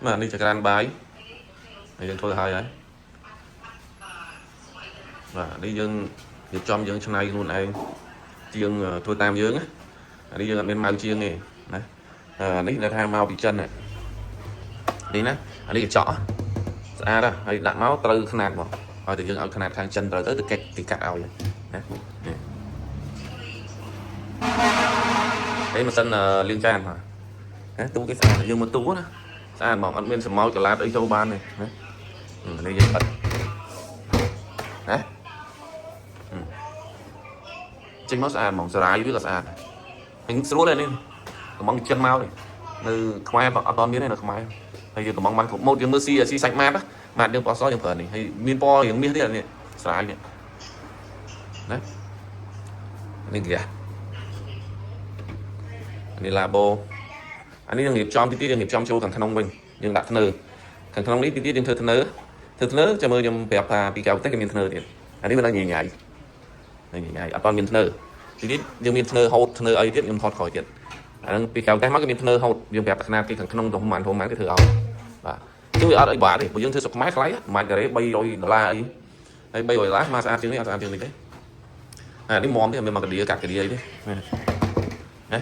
បាទនេះចក្រានបាយហើយយើងធ្វើឲ្យហើយបាទនេះយើងរៀបចំយើងឆ្នៃខ្លួនឯងជាងធ្វើតាមយើងណាអានេះយើងអត់មានម៉ៅជាងទេណាអានេះដែលថាមកពីចិននេះណាអានេះកញ្ចក់ស្អាតហើយដាក់មកត្រូវຂະຫນាតមកឲ្យតែយើងឲ្យຂະຫນាតខាងចិនត្រូវទៅទៅគេគេកាត់ឲ្យណានេះហើយម៉ាស៊ីនលាងចានបាទណាទូគេស្អាតយើងមកទូណាស្អាតហ្មងអត់មានសម្ោចកលាតអីចូលបានទេណានេះយើងបិទណាចេញមកស្អាតហ្មងសារាយវាក៏ស្អាតហើយស្រួលដែរនេះកំងចិនមកនេះនៅខ្មែរអត់តមានទេនៅខ្មែរហើយយើងកំងបានគ្រប់ម៉ូតយើងមើលស៊ីស៊ីសាច់ម៉ាតម៉ាតយើងពណ៌សយើងប្រើនេះហើយមានពណ៌រៀងមាសទៀតនេះស្រាយនេះណានេះគេនេះឡាបូអានេះយើងរៀបចំទីទៀតយើងរៀបចំចូលខាងក្នុងវិញយើងដាក់ធ្នើខាងក្នុងនេះទីទៀតយើងធ្វើធ្នើធ្វើធ្នើចាំមើលខ្ញុំប្រាប់ថាពីក្រៅប្រទេសគេមានធ្នើទៀតអានេះវានៅញញ៉ៃនៅញញ៉ៃអត់តមានធ្នើទីទៀតយើងមានធ្នើហូតធ្នើអីទៀតខ្ញុំថតក្រោយទៀតអាហ្នឹងពីក្រៅប្រទេសមកគេមានធ្នើហូតយើងប្រាប់តែຂະຫນាតគេខាងក្នុងទៅប្រហែលប្រហែលគេធ្វើឲ្យបាទគឺវាអត់អីបាក់ទេព្រោះយើងធ្វើស្រុកខ្មែរថ្លៃមួយការ៉េ300ដុល្លារអីហើយ300ដុល្លារមកស្អាតជាងនេះអត់ស្អាតជាងនេះទេអានេះមុំទេមានមកកាឌីកាត់កាឌីអីទេណា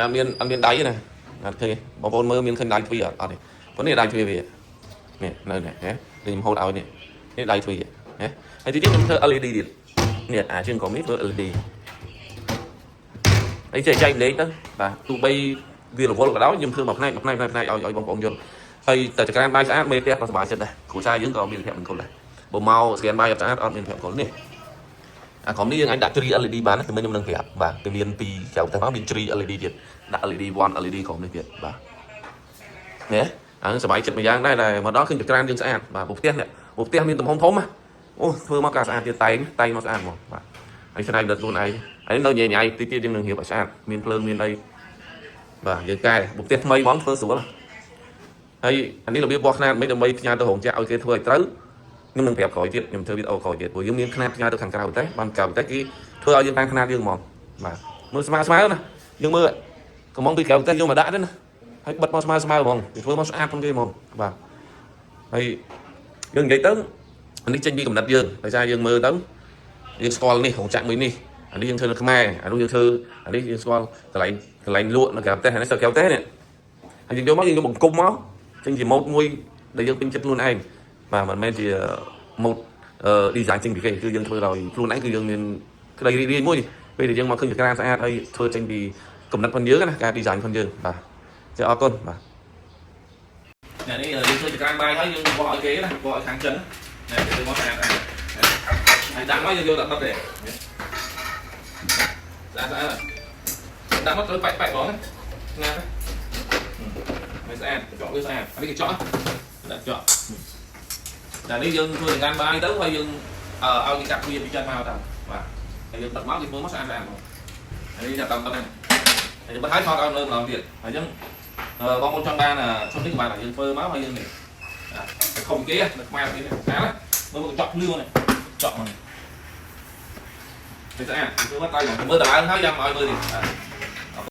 អត់មានអត់មានដៃទេណាអត់ឃើញបងប្អូនមើលមានឃើញដៃទ្វារអត់អត់ទេព្រោះនេះដៃទ្វារវានេះនៅនេះណាខ្ញុំហូតឲ្យនេះនេះដៃទ្វារណាហើយទីទៀតខ្ញុំធ្វើ LED ទៀតនេះអាជាងក្រុមនេះធ្វើ LED ហើយចេះចែកលេខទៅបាទទោះបីវារវល់ក៏ដោយខ្ញុំធ្វើមួយផ្នែកមួយផ្នែកផ្នែកឲ្យឲ្យបងប្អូនយល់ហើយតែចក្រានបាយស្អាតមេផ្ទះក៏សប្បាយចិត្តដែរគ្រួសារយើងក៏មានភពមង្គលដែរបើមកស្កានបាយអត់ស្អាតអត់មានភពមង្គលនេះអាក្រុមនេះយើងអាចដាក់ជ្រី LED បានណាគឺខ្ញុំនឹងប្រាប់បាទគឺមានពីក្រៅទៅមកមានជ្រី LED ទៀតដាក់ LED 1 LED ក្រុមនេះទៀតបាទនេះអានឹងសប្បាយចិត្តមួយយ៉ាងដែរដែលមកដល់ឃើញចក្រានយើងស្អាតបាទព្រោះផ្ទះនេះព្រោះផ្ទះមានទំហំធំណាអូធ្វើមកការស្អាតទៀតតែងតែងមកស្អាតហ្មងបាទហើយស្នៃដិតខ្លួនឯងហើយនៅញ៉ៃញ៉ៃទីទៀតយើងនឹងរៀបឲ្យស្អាតមានភ្លើងមានអីបាទយើងកែបុផ្ទះថ្មីហ្មងធ្វើស្រួលហើយអានេះរបៀបវាស់ខ្នាតមិនដើម្បីផ្ញើទៅរោងចក្រឲ្យគេធ្វើឲ្យត្រូវខ្ញុំនឹងប្រាប់ក្រោយទៀតខ្ញុំធ្វើវីដេអូក្រោយទៀតព្រោះយើងមានខ្នាតផ្ញើទៅខាងក្រៅតែបានក្រៅតែគេធ្វើឲ្យយើងតាមខ្នាតយើងហ្មងបាទមើលស្មើស្មើណាយើងមើលកំងពីក្រៅតែយើងមកដាក់ទេណាហើយបិទមកស្មើស្មើហ្មងគេធ្វើមកស្អាតផងគេហ្មងបាទហើយយើងនិយាយទៅអានេះចេញពីកំណត់យើងដោយសារយើងមើលទៅយើងស្គាល់នេះរោងចក្រមួយនេះអានេះយើងធ្វើនៅខ្មែរអានោះយើងធ្វើអានេះយើងស្គាល់កន្លែងកន្លែងលក់នៅក្រៅប្រទេសអានេះស្រុកក្រៅប្រទេសនេះហើយយើងយកមកយើងយកបង្គុំមកចេញជាម៉ូតមួយដែលយើងពេញចិត្តខ្លួនឯងបាទមិនមែនជាម៉ូតអឺ design ចេញពីគេគឺយើងធ្វើដោយខ្លួនឯងគឺយើងមានក្តីរីករាយមួយពេលដែលយើងមកឃើញចក្រានស្អាតហើយធ្វើចេញពីកំណត់ផងយើងណាការ design ផងយើងបាទចាអរគុណបាទអ្នកនេះយើងធ្វើចក្រានបាយហើយយើងបោះឲ្យគេណាបោះឲ្យខាងចិនណាគេធ្វើមកស្អាតហើយដាក់មកយើងយកដាក់បិទទេស្អាតស្អាតដាក់មកត្រូវប៉ែកប៉ែកហ្មងណាណាមិនស្អាតកញ្ចក់វាស្អាតអានេះកញ្ចក់ដាក់កញ្ចក់តែនេះយើងធ្វើចង្កានបាយទៅហើយយើងឲ្យគេកាត់ទ្វារពីចិនមកទៅបាទហើយយើងបិទមកគេធ្វើមកស្អាតស្អាតហ្មងអានេះចាប់តាមប៉ុណ្ណឹងហើយយើងបិទហើយថតឲ្យលើម្ដងទៀតហើយអញ្ចឹងបងប្អូនចង់បានឈុតនេះក៏បានយើងធ្វើមកហើយយើងនេះតែខំគេនៅខ្មែរនេះស្អាតណាមើលមកកញ្ចក់ភ្លឺនេះចក់មកនេះស្អាតធ្វើមកតើមើលតឡើងហើយចាំឲ្យមើលទៀតបាទ